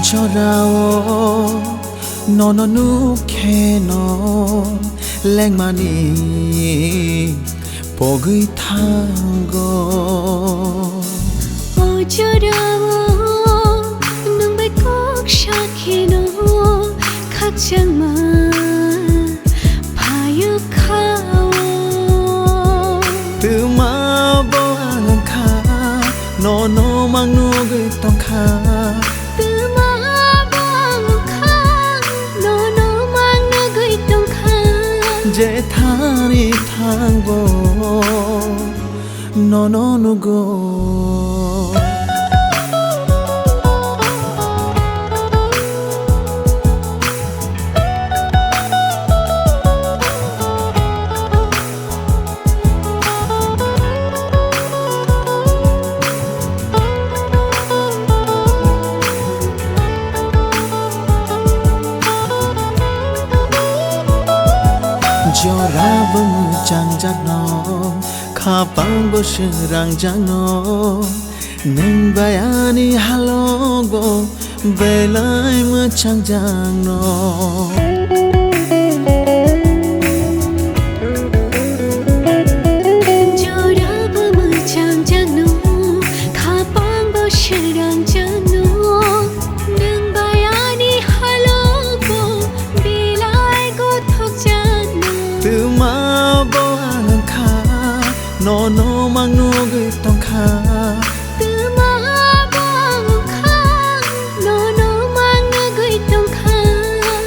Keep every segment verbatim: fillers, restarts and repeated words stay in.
Jorao nono nukhe no lengmani pogwi thango. O jorao nwng bai kok sakheno khakchangma phaio kha o. Twma bo ang wngkha, nono mang nugwi tongkha. Twma bo ang wngkha, nono mang nugwi tongkha. Jethani thangbo nono nugo. Jora bo mwchangjakno, khapang bo srangjakno, nwng bai ani halogo belai mwchangjakno. Jora bo mwchangjakno, khapang bo srangjakno, nwng bai ani halogo belai gothokjakno. Twma bo ang wngkha, nono mang nugwi tongkha. Twma bo ang wngkha, nono mang nugwi tongkha.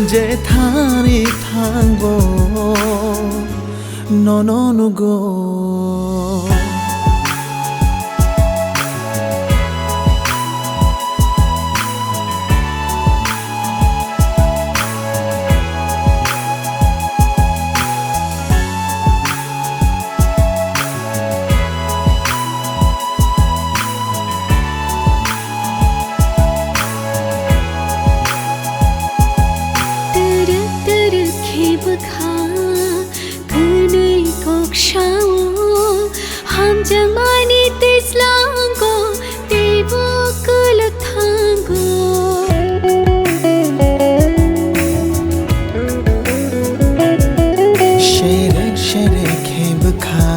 Jethani thangbo nono nugo. Twrwk twrwk khe bwkha kwnwi kok sao, hamjakmani twi slango teibo kwlwk thango. Serek serek khe bwkha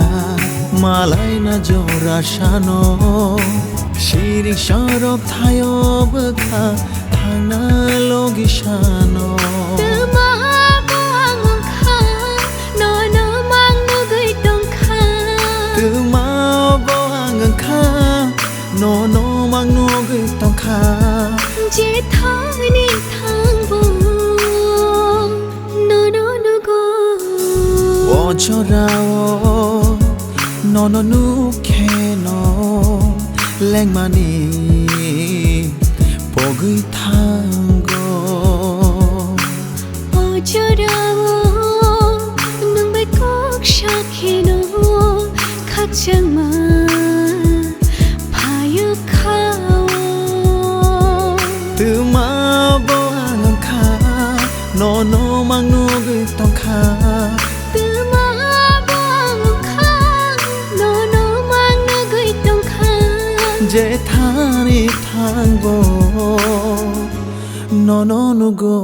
malaina jora sano, sirik sorok thaio bwkha thangna logi sano. Twma bo ang wngkha, nono mang nugwi tongkha. Twma bo ang wngkha, nono mang nugwi tongkha. Jethani thangbo nono nugo. O jorao nono nukhe no lengmani pogwi thango. O jorao nwng bai kok sakheno khakchangma phaio kha o. Twma bo ang wngkha, nono mang nugwi tongkha. Twma bo ang wngkha, nono mang nugwi tongkha. Jethani thangbo nono nugo.